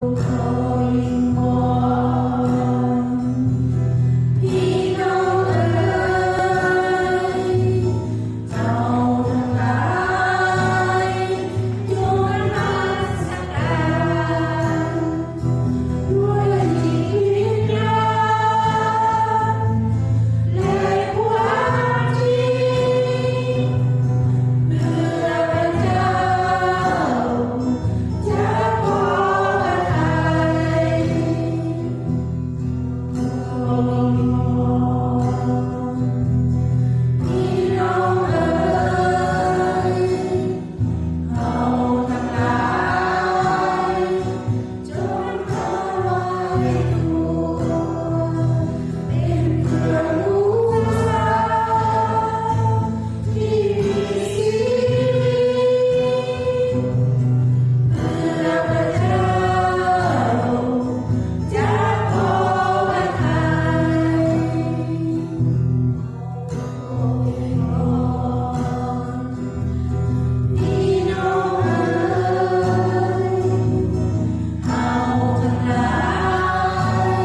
ຂໍວິງວອນ ພີ່ນ້ອງເອີຍ ເຈົ້າທັງຫຼາຍ ຈົ່ງນະມັດສະການ ດ້ວຍຈິດວິນຍານ ແລະ ຄວາມຈິງ ເພື່ອພະເຈົ້າຈະຂໍພະໄທ. ພີ່ນ້ອງເອີຍ ເຮົາທັງຫຼາຍ ຈົ່ງຖວາຍຕົວເປັນເຄື່ອງບູຊາທີ່ມີສິດ ເພື່ອພະເຈົ້າຈະພໍພະໄທ. ພີ່ນ້ອງເອີຍ ເຮົາທັງຫຼາຍ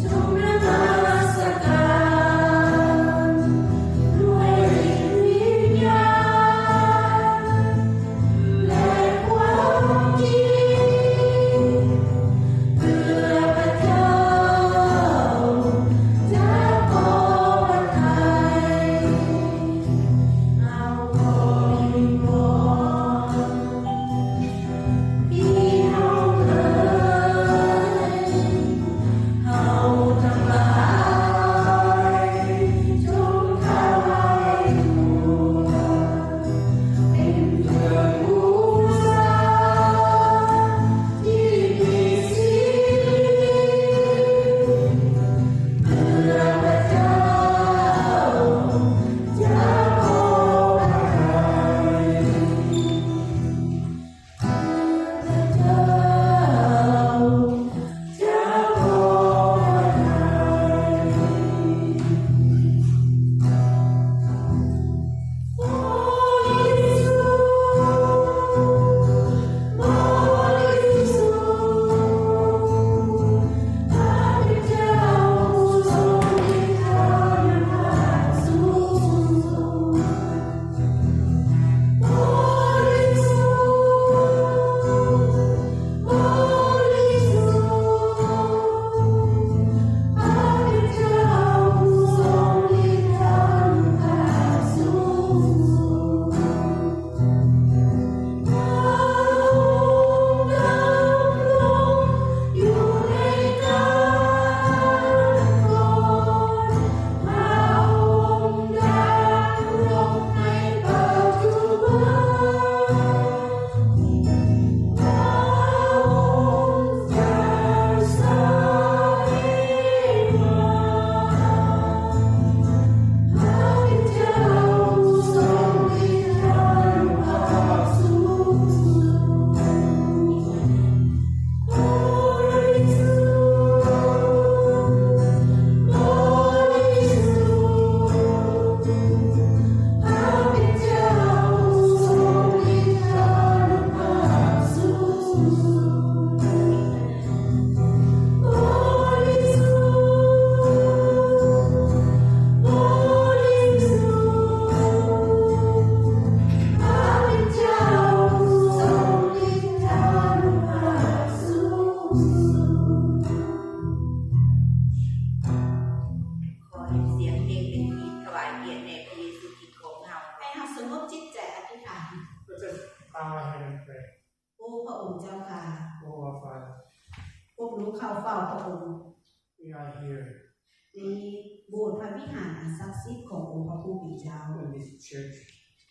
ຈົ່ງນະມັສການ ດ້ວຍຈິດວິນຍານ ແລະ ຄວາມຈິງ ເພື່ອພະເຈົ້າຈະພໍພະໄທ. ເຮົາຂໍວິງວອນ ພີ່ນ້ອງເອີຍ ເຮົາທັງຫຼາຍ ຈົ່ງຖວາຍຕົວເປັນເຄື່ອງບູຊາທີ່ມີສິດ ເພື່ອພະເຈົ້າຈະພໍພະໄທ. ຂໍໃຫ້ສຽງເພງເປັນກີດຖວາຍກຽດແດ່ພະເຢຊູຄຣິດຂອງເຮົາ. ໃຫ້ເຮົາສະຫງົບຈິດໃຈອະທິຖານ. Let us bow our head and pray. ໂອ້ ພະອົງເຈົ້າຂ້າ, Oh, our Father, ພວກລູກເຂົ້າເຝົ້າພະອົງ. We are here ໃນໂບດພະວິຫານອັນສັກສິດຂອງອົງພະຜູ້ເປັນເຈົ້າ, in this church,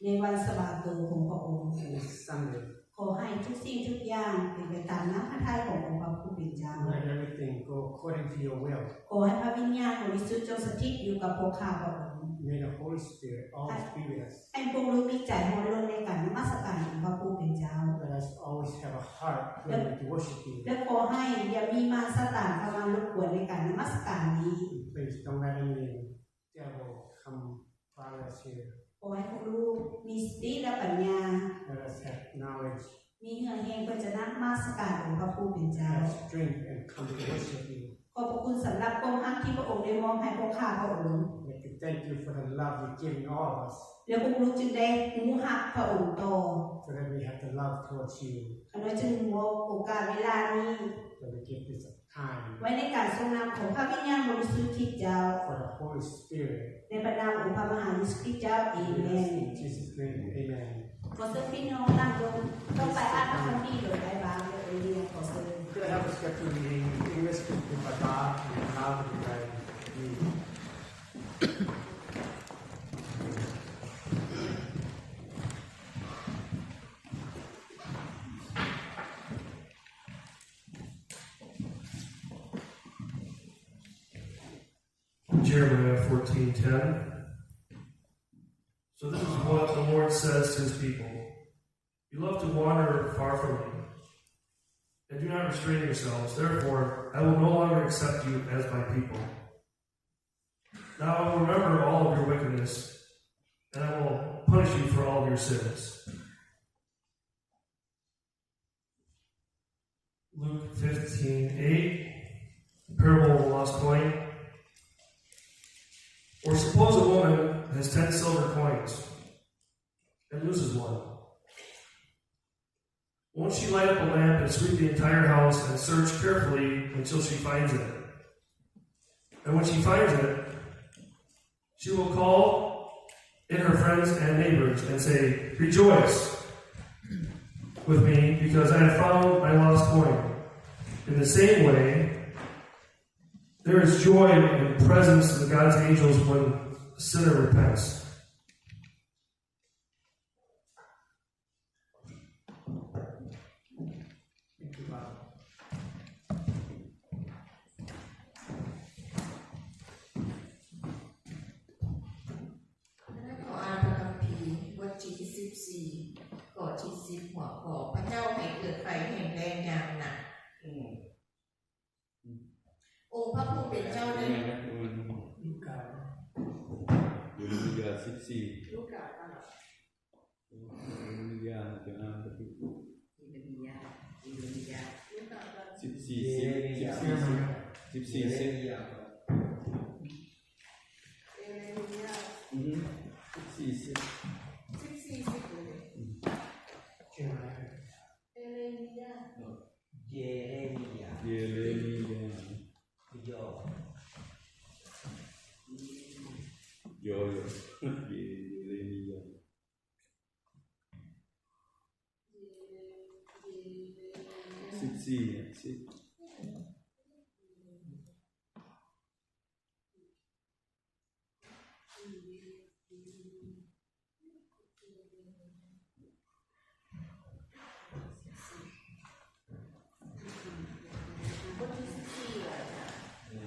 ໃນວັນສະບາໂຕຂອງພະອົງ. In this Sunday, ຂໍໃຫ້ທຸກສິ່ງທຸກຢ່າງເປັນໄປຕາມນ້ຳພະໄທຂອງອົງພະຜູ້ເປັນເຈົ້າ. Let everything go according to your will. ຂໍໃຫ້ພະວິນຍານບໍລິສຸດຈົ່ງສະຖິດຢູ່ກັບພວກຂ້າພະອົງ. May the Holy Spirit always be with us. ໃຫ້ພວກລູກມີໃຈຮ້ອນລົນໃນການນະມັດສະການອົງພະຜູ້ເປັນເຈົ້າ. Let us always have a heart ready to worship you. ແລະ ຂໍໃຫ້ຢ່າມີມາຊາຕານເຂົ້າມາລົບກວນໃນການນະມັດສະການນີ້. And please don't let any devil come bother us here. ຂໍໃຫ້ພວກລູກມີສະຕິ ແລະ ປັນຍາ. Let us have knowledge. ມີເຫື່ອແຮງເພື່ອຈະນະມັດສະການອົງພະຜູ້ເປັນເຈົ້າ. Have strength and come to worship you. ຂອບພະຄຸນສຳລັບຄວາມຮັກທີ່ພະອົງໄດ້ມອບໃຫ້ພວກຂ້າພະອົງ. I'd like to thank you for the love you've given all of us. ແລະ ພວກລູກຈຶ່ງໄດ້ຮູ້ຮັກພະອົງຕໍ່. So that we have the love towards you. ຂ້ານ້ອຍຈຶ່ງມອບໂອກາດເວລານີ້ So we give this ໄວ້ໃນການຊົງນຳຂອງພະວິນຍານບໍລິສຸດຄຣິສເຈົ້າ For the Holy Spirit. ໃນພະນາມອົງພະມະຫາເຢຊູຄຣິສເຈົ້າ. ເອເມນ. In Jesus' name, amen. ຂໍເຊີນພີ່ນ້ອງນັ່ງລົງ. ຕໍ່ໄປອ່ານພະຄຳພີໂດຍອ້າຍບາງ ແລະ ເອເລຍ. ຂໍເຊີນ. Could I have the scripture reading in English, please, by God, and Lao, by me? Jeremiah fourteen ten. So this is what the Lord says to his people. You love to wander far from me, and do not restrain yourselves. Therefore, I will no longer accept you as my people. Now I will remember all of your wickedness, and I will punish you for all of your sins. Luke fifteen eight, the parable of the lost coin. Or suppose a woman has ten silver coins and loses one. Won't she light up a lamp and sweep the entire house and search carefully until she finds it? And when she finds it, she will call in her friends and neighbors and say, "Rejoice with me because I have found my lost coin." In the same way, there is joy in the presence of God's angels when a sinner repents. ຂໍອ່ານພະຄຳພີ ບົດທີສິບສີ່ ຂໍ້ທີສິບ ຫົວຂໍ້ ພະເຈົ້າໃຫ້ເກີດໄຟແຫ້ງແລ້ງຢ່າງໜັກ. ອົງພະຜູ້ເປັນເຈົ້າໄດ້ ລູກາ ເຢເຣມີຢາ ສິບສີ່ ລູກາ ເຢເຣມີຢາ ຈະອ່ານປະຕິ ເຢເຣມີຢາ ເຢເຣມີຢາ ລູກາ ສິບສີ່ ສິບ ເຢເຣມີຢາ ສິບສີ່ ສິບ ເຢເຣມີຢາ ເຢເຣມີຢາ ອືມ ສິບສີ່ ສິບ ສິບສີ່ ສິບ ເລີຍ ເຢເຣມີຢາ ເຢເຣມີຢາ ເຢເຣມີຢາ ຍໍ ຍໍ ເຢເຣມີຢາ ສິບສີ່ ສິບ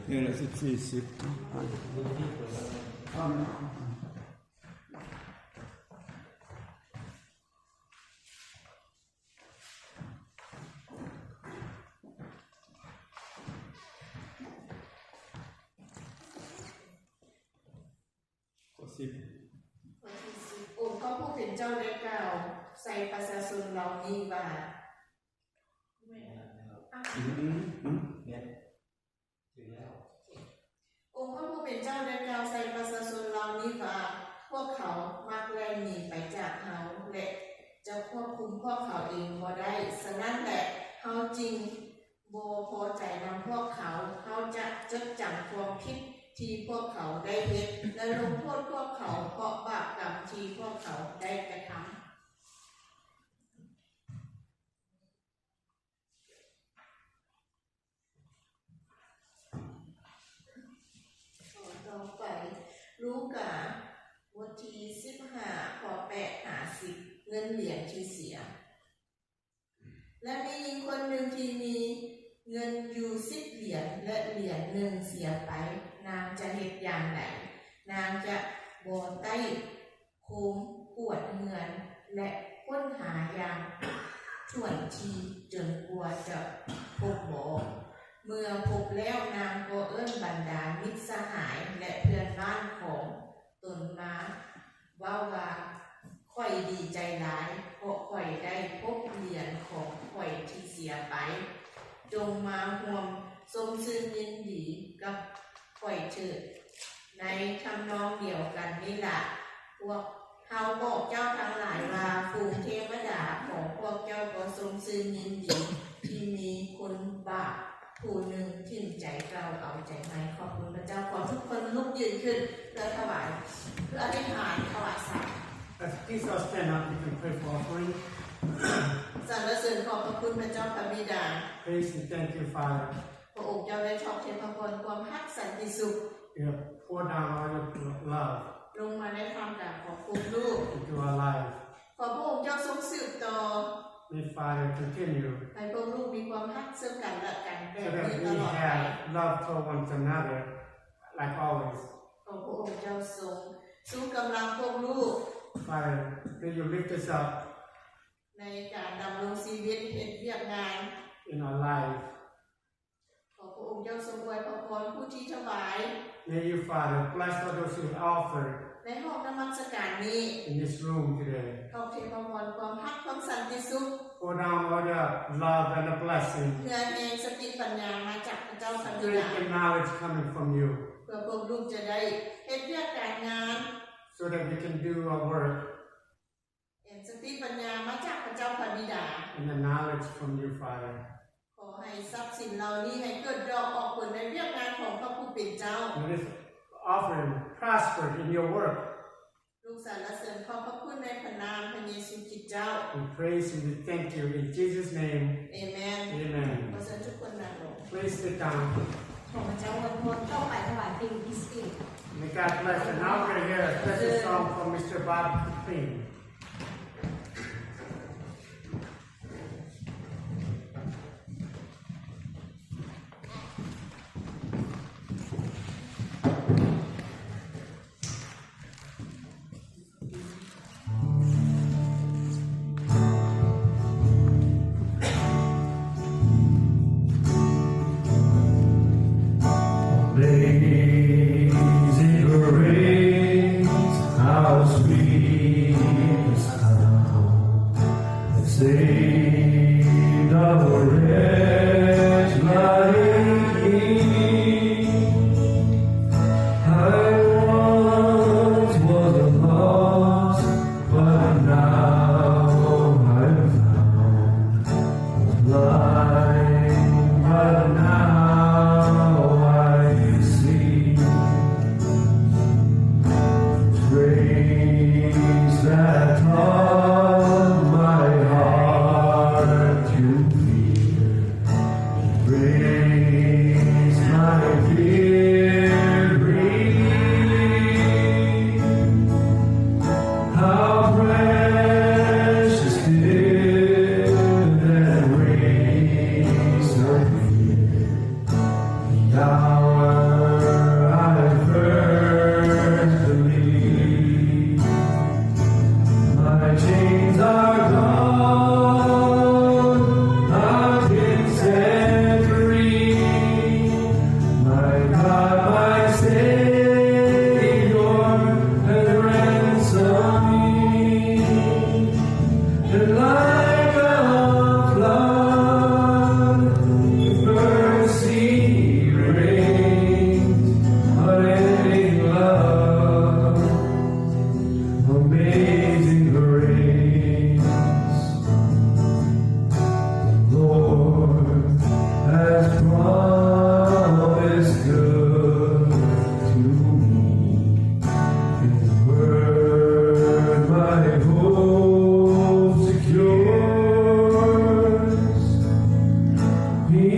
ເອີ ສິບສີ່ ສິບ ຂໍ້ສິບ ຂໍ້ທີສິບ ອົງພະຜູ້ເປັນເຈົ້າໄດ້ກ່າວໃສ່ປະຊາຊົນເຫຼົ່ານີ້ວ່າ ອືມ ອືມ ອືມ ແມ່ນ ຖືກແລ້ວ ອົງພະຜູ້ເປັນເຈົ້າໄດ້ກ່າວໃສ່ປະຊາຊົນເຫຼົ່ານີ້ວ່າ ພວກເຂົາມັກແລ່ນໜີໄປຈາກເຮົາ ແລະ ຈະຄວບຄຸມພວກເຂົາເອງບໍ່ໄດ້. ສະນັ້ນແຫຼະ ເຮົາຈຶ່ງບໍ່ພໍໃຈນຳພວກເຂົາ. ເຮົາຈະຈົດຈຳຄວາມຜິດທີ່ພວກເຂົາໄດ້ເຮັດ ແລະ ລົງໂທດພວກເຂົາເພາະບາບກຳທີ່ພວກເຂົາໄດ້ກະທຳ. ຕໍ່ໄປ ລູກາ ບົດທີສິບຫ້າ ຂໍ້ແປດຫາສິບ ເງິນຫຼຽນທີ່ເສຍ. ແລະ ມີຍິງຄົນໜຶ່ງທີ່ມີເງິນຢູ່ສິບຫຼຽນ ແລະ ຫຼຽນໜຶ່ງເສຍໄປ, ນາງຈະເຮັດຢ່າງໃດ? ນາງຈະບໍ່ໄຕ້ ໂຄມກວດເຮືອນ ແລະ ຄົ້ນຫາຢ່າງຖ້ວນທີຈົນກວ່າຈະພົບບໍ່? ເມື່ອພົບແລ້ວ ນາງກໍເອີ້ນບັນດາມິດສະຫາຍ ແລະ ເພື່ອນບ້ານຂອງຕົນມາເວົ້າວ່າ, ຂ້ອຍດີໃຈຫຼາຍ ເພາະຂ້ອຍໄດ້ພົບຫຼຽນຂອງຂ້ອຍທີ່ເສຍໄປ. ຈົ່ງມາຮ່ວມຊົມຊື່ນຍິນດີກັບຂ້ອຍເຖີດ. ໃນທຳນອງດຽວກັນນີ້ລະ, ພວກເຮົາບອກເຈົ້າທັງຫຼາຍວ່າ ຝູງເທວະດາຂອງພວກເຈົ້າກໍຊົມຊື່ນຍິນດີທີ່ມີຄົນບາບຜູ້ໜຶ່ງຖິ້ມໃຈເກົ່າເອົາໃຈໃໝ່. ຂອບຄຸນພະເຈົ້າ. ຂໍທຸກຄົນລຸກຢືນຂຶ້ນເພື່ອຖວາຍ, ເພື່ອອະທິຖານຖວາຍສາ. As please all stand up, you can pray for offering. ສັນລະເສີນຂອບພະຄຸນພະເຈົ້າພະບິດາ. Praise and thank you, Father. ພະອົງເຈົ້າໄດ້ທອດເທພະພອນຄວາມຮັກສັນຕິສຸກ. You have poured down all your love ລົງມາໃນທ່າມກາງຂອງພວກລູກ into our life. ຂໍພະອົງເຈົ້າຊົງສືບຕໍ່ May Father continue ໃຫ້ພວກລູກມີຄວາມຮັກເຊິ່ງກັນແລະກັນແບບ so that ນີ້ຕະ we ຫຼອດໄປ have love for one another like always. ຂໍພະອົງເຈົ້າຊົງຊູກຳລັງພວກລູກ Father, may you lift us up ໃນການດຳລົງຊີວິດເຮັດວຽກງານ in our life. ຂໍພະອົງເຈົ້າຊົງອວຍພະພອນຜູ້ທີ່ຖວາຍ May you, Father, bless all those who offer ໃນຫ້ອງນະມັດສະການນີ້ in this room today. ທອດເທພະພອນຄວາມຮັກຄວາມສັນຕິສຸກ Pour down all the love and the blessing ເພື່ອແຮງສະຕິປັນຍາມາຈາກພະເຈົ້າພະບິດາ Strength and knowledge coming from you ເພື່ອພວກລູກຈະໄດ້ເຮັດວຽກການງານ so that we can do our work. ແຮງສະຕິປັນຍາມາຈາກພະເຈົ້າພະບິດາ And the knowledge from you, Father. ຂໍໃຫ້ຊັບສິນເຫຼົ່ານີ້ໃຫ້ເກີດດອກອອກຜົນໃນວຽກງານຂອງພະຜູ້ເປັນເຈົ້າ May this offering prosper in your work. ລູກສັນລະເສີນຂອບພະຄຸນໃນພະນາມພະເຢຊູຄຣິດເຈົ້າ We praise and we thank you in Jesus' name. ເອເມນ Amen. ຂໍເຊີນທຸກຄົນນັ່ງລົງ Please sit down. ຂໍພະເຈົ້າອວຍພອນ. ຕໍ່ໄປຖວາຍເພງ His Name. May God bless. And now we're gonna hear a special song from Mister Bob King. Amazing grace, how sweet the sound that saved a wretch like me. I once was lost, but now I'm found. Was blind, but now I see. Grace that taught my heart to fear. Grace my fear relieved. How precious did that grace appear. The hour I first believed. My chains are gone, I've been set free. My God, my Savior, has ransomed me. And like a flood, mercy reigns, unending love, amazing grace. The Lord has promised good to me. His word my hope secures. He